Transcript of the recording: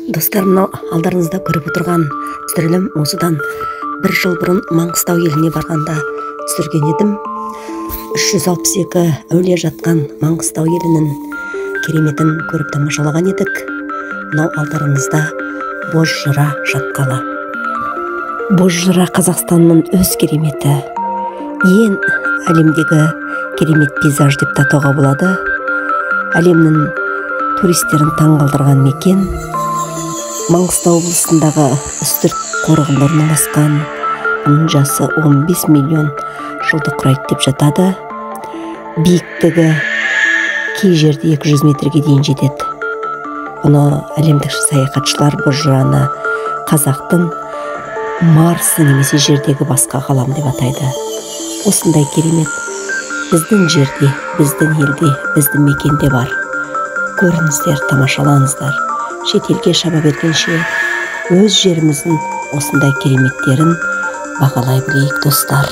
Достар, мынау алдарыңызда көріп отырған түсірілім осыдан бір жыл бұрын Маңғыстау еліне барғанда түсірген едім. 362 әулие жатқан Маңғыстау елінің кереметін көріп тамашалаған едік. Мынау алдарыңызда Бозжыра шатқалы. Бозжыра Қазақстанның өз кереметі. Ең әлемдегі керемет пейзаж деп те атауға болады. Әлемнің туристерін таңғалдырған мекен. Маңғыстау облысындағы Үстірт қорығында орналасқан. Бұның жасы 15 миллион жылды құрайды деп жатады. Биіктігі кей жерде 200 метрге дейін жетеді. Бұны әлемдік саяхатшылар Бозжыраны қазақтың Марсы немесе жердегі басқа ғалам деп атайды. Осындай керемет біздің жерде, біздің елде, біздің мекенде бар. Көріңіздер, тамашалаңыздар. Шетелге шаба бергенше өз жеріміздің осындай кереметтерін бағалай білейік, достар.